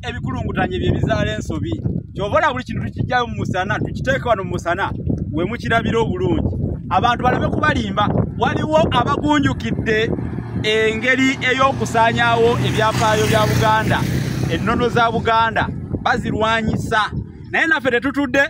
Ebikulungutanye bye bizaala ensobi. Ky'ova olaba buli kintu tukijjayo mu musana, tukiteeke wano mu musana, we mukirabira obulungi. Abantu baleme kubalimba. Waliwo abagunjukidde engeri ey'okusaanyaawo ebyafaayo bya Buganda, ennono za Buganda bazirwanyisa. Naye naffe tetutudde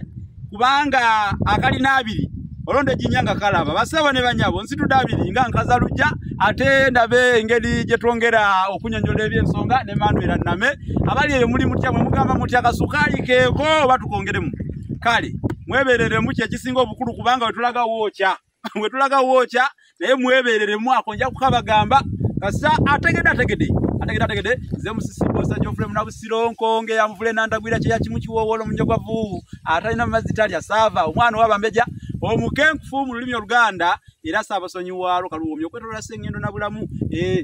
kubanga akalina abiri olonda ejjinja nga kalaba. Basebo ne banyabo, nsitudde abiri nga nkaza lujja, ate ndabe engeri gye twongera okunyonnyola ebyensonga ne Manuel Name. Abali eyo muli mutya, mwe mugamba mutya kasukaali keeko oba tukongeremu? Kale mwebereremu, kyekisinga obukulu, kubanga wetulaga wookya, wetulaga wookya, naye mwebereremu. Ako nja kukabagamba kasa ategedde, ategedde, ategedde, ategedde. Nze Musisi Bosa Geoffrey Munabusiro Nkonge ya Muvule Nandagwira kyeya kimu kiwoowolo omunyogwavu atalina mazzi talya saava omwana ow'abambejja omukenkufu mu lulimi Oluganda era Ssaabasonyi waalwo Kaluwomya okwetoloola Ssengendo na Bulamu.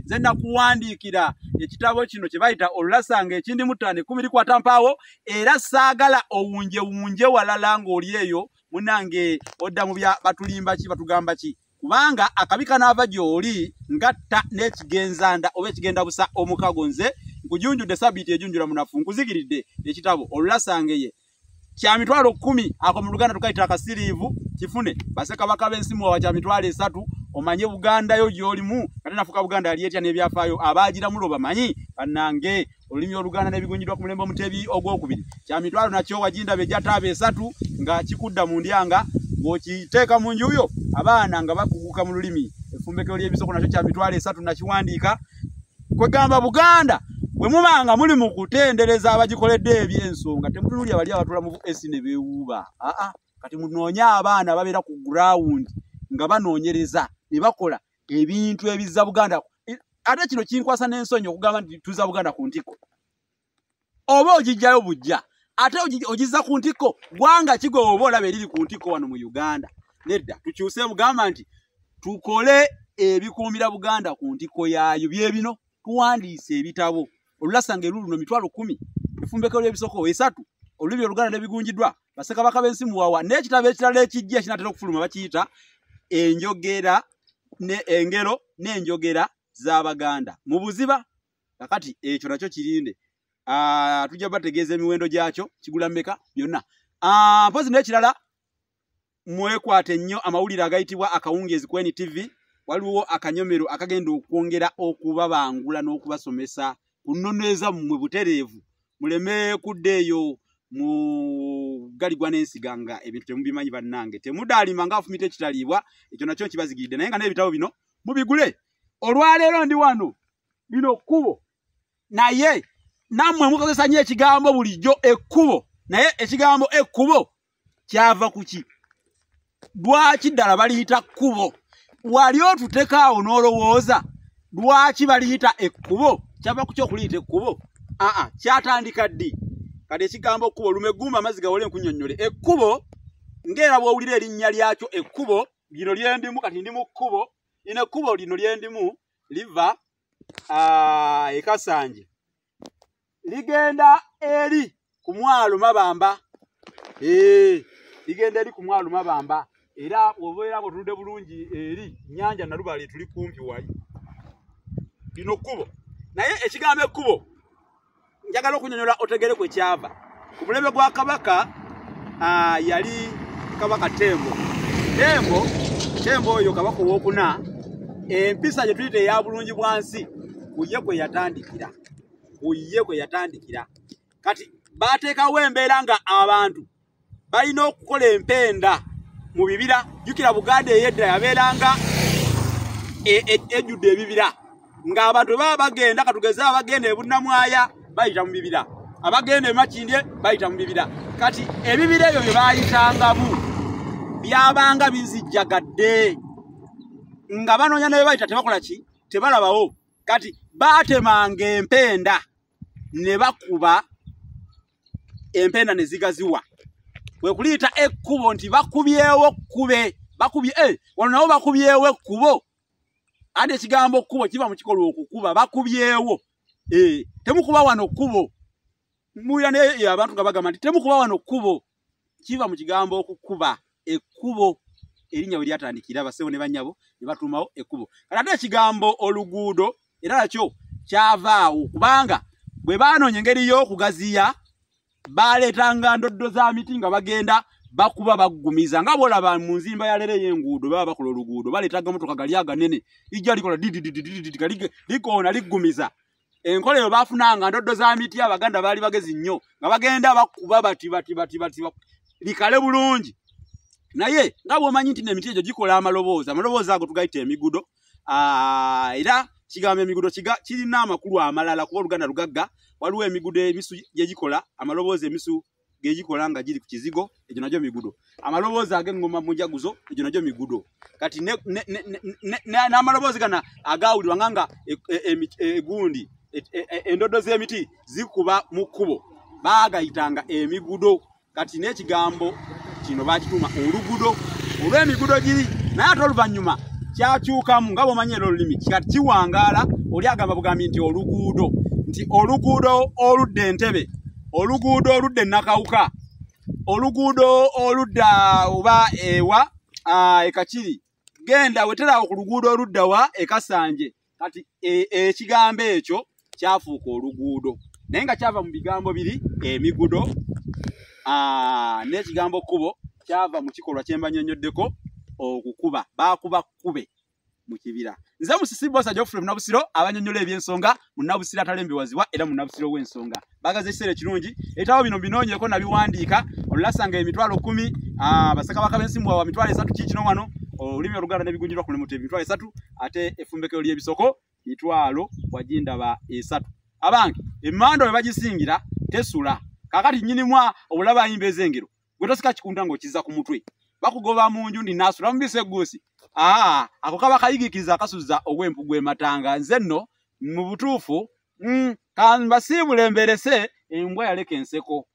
Nze nakuwandiikira ekitabo kino kye bayita Olulasanga ekindi mu ttaano ekkumi likwata mpaawo, era saagala owunjewunje walala ng'oli eyo munnange odda mu bya batulimba ki batugamba ki, kubanga akabi kanaava gy'oli ngatta n'ekigenzanda oba ekigenda busa omukago. Nze nkujunjudde sabbiiti ejunjula munafu, nkuzigiridde ekitabo Olulasangeye kya 100,000, ako mu Luganda tukayita akasiriivu. Kifune bassekabaka b'ensi muwawa kya 30,000, omanye Buganda yo gy'olimu ate nafuka Buganda yali etya n'ebyafaayo abaagiramulo bamanyi. Bannange, olulimi Oluganda n'ebigunjirwa ku mulembe Omutebi ogwokubiri kya mitwalo nakyo wagindaba ejja taaba esatu nga kikudda mu ndyanga ng'okiteeka mu nju yo, abaana nga bakuguka mu lulimi. Effumbekero ly'ebisoko nakyo kya 30,000, nakiwandiika. Kwegamba Buganda bwe mubanga muli mu kutendereza abagikoledde ebyensonga, temutunuulira bali abatula mu esi ne beewuuba. Aa, kati munoonye abaana ababeera ku ground nga banoonyereza ne bakola ebintu ebizza Buganda. Ate kino kinkwasa n'ensonyi okugamba nti tuzza Buganda ku ntikko, oba ogijjayo bujja ate ogizza ku ntikko. Gwanga kigoba oba olaba eriri ku ntikko wano mu Uganda? Nedda, tukyuse bugamba nti tukole ebikuumira Buganda ku ntikko yaayo. Bye bino tuwandiise ebitabo: Olulasanga eruluno 10,000, Efumbekero ly'ebisoko esatu, Olulimi Oluganda n'ebigunjiddwa, Bassekabaka b'ensi muwawa, n'ekitabo ekirala ekijja ekinaatera okufuluma bakiyita Enjogera ne Engero n'Enjogera z'Abaganda mu Buziba. Kakati ekyo nakyo kirinde, tujja bategeeza emiwendo gyakyo, kigula mmeka, byonna. Mpozi n'ekirala, mwekwate nnyo amawulire agayitibwa Akawungeezi ku NTV. Waliwo akanyomero akagenda okwongera okubabangula n'okubasomesa ku nnono ezammwe butereevu, muleme kudda eyo mu galigwa n'ensiga nga ebintu temubimanyi. Bannange, temudaalima nga afumita ekitaliibwa. Ekyo nakyo kibazigiridde, naye nga n'ebitabo bino mubigule. Olwaleero ndi wano, lino kkubo, naye nammwe mukozesa nnyo ekigambo bulijjo ekkubo. Naye ekigambo ekkubo kyava ku ki? Lwaki ddala baliyita kkubo? Wali otutekaawo n'olowooza lwaki baliyita ekkubo? Kyava ku kyokuliyita ekkubo? Aa, kyatandika ddi? Kati ekigambo kkubo, lume eggumba amazzi gawole nkunnyonnyole. Ekkubo ng'era bw'owulira erinnya lyakyo ekkubo lino lyendimu, kati ndi mu kkubo lino. Ekkubo lino lyendimu liva e Kasanje ligenda eri ku mwalo Mabamba, ligenda eri ku mwalo Mabamba. Era bw'obeera ng'otunudde bulungi eri nnyanja Nalubaale, tuli kumpi wali. Lino kkubo, naye ekigambo ekkubo njagala okunyonyola otegere kwe kyava. Ku mulembe gwa Kabaka, yali Kabaka Tembo. Tembo, Tembo oyo kabaka owokuna, empisa gye tuyita eya bulungi bwansi ku ye kwe yatandikira, ku ye kwe yatandikira. Kati baateekawo embeera nga abantu balina okukola empenda mu bibira. Jjukira Buganda ey'edda yabeeranga ejjudde ebibira, ng'abantu baba bagenda, katugeze abagenda e Bunnamwaya bayita mu bibira, abagenda e Makindye bayita mu bibira. Kati ebibira ebyo bye baayitangamu byabanga bizijjagadde, nga banoonya ne bayita tebakola ki, tebalabawo. Kati baatemanga empenda ne bakuba empenda ne zigaziwa, kwe kuliyita ekkubo nti bakubyewo kkube, bakubye wano nabo bakubyewo ekkubo. Ate ekigambo kkubo kiva mu kikolwa okukuba, bakubyewo. Temukuba wano kkubo. Muwulira naye abantu nga bagamba nti temukuba wano kkubo, kiva mu kigambo okukuba ekkubo. Erinnya we lyatandikira, basebo ne bannyabo, ne batuumawo ekkubo. Kati ate ekigambo oluguudo era nakyo kyavaawo kubanga Bwe baanoonya engeri y'okugaziya, baleetanga ndoddo za miti nga bagenda bakuba baggumiza, nga bw'olaba mu nzimba ya leero ey'enguudo baba bakola oluguudo, baleetanga emmotoka gali aganene, lijja likola didididididi, likoona liggumiza. Enkola eyo baafunanga ndoddo za miti. Abaganda baali bagezi nnyo, nga bagenda bakuba bati bati bati bati likale bulungi. Naye nga bw'omanyi nti n'emiti egyo gikola amaloboozi, amaloboozi ago tugayita emigudo. Era kigambo emigudo kirina amakulu amalala, kuba Oluganda lugagga. Waliwo emigudo emisu gye gikola amaloboozi, emisu gegikola nga giri ku kizigo, egyo nagyo migudo. Amaloboozi ag'eŋŋoma mu njaguzo, egyo nagyo migudo. Kati n'amaloboozi gana agawulirwa nga egundi endoddo z'emiti zikuba mu kkubo, baagayitanga emigudo. Kati n'ekigambo kino bakituuma olugudo olw'emigudo giri. Naye ate oluvannyuma kyakyukamu, nga bw'omanyi era olulimi kati kiwangaala, oli agamba bugambi nti oluguudo, nti oluguudo oludda Entebe, oluguudo oludda Enakawuka, oluguudo oludda oba ewa Ekakiri, genda weteraawo ku luguudo oludda wa Ekasanje. Kati ekigambo ekyo kyafuuka oluguudo, naye nga kyava mu bigambo biri emigudo, n'ekigambo kkubo kyava mu kikolwa kye mbanyonnyoddeko, okukuba. Baakuba kkube mu kibira. Nze Musisi Bosa Geoffrey Munnabusiro, abanyonnyola ebyensonga, Munnabusiro atalembewaziwa era Munnabusiro w'ensonga. Bagaza ekiseera ekirungi. Ebitabo bino mbinoonyeeko, nabiwandiika. Olulasanga 100,000, Bassekabaka b'ensimbwa wa 30,000, kiikino wano olulimi Oluganda n'ebigunjirwa ku mulimu 30,000, ate effumbekero ly'ebisoko 30,000. Abange, emmando bwe bagisingira tesula. Kaakati nnyinimu obulaba ayimba ez'engero, gwe tosika kikunta ng'okizza ku mutwe, bakugoba mu nju ndi naasula mubisi egguusi. Ako kaba kayigiikiriza akasuza ogw'empugu ematanga. Nze nno mu butuufu kambasiibule mberese embwa yaleka enseko.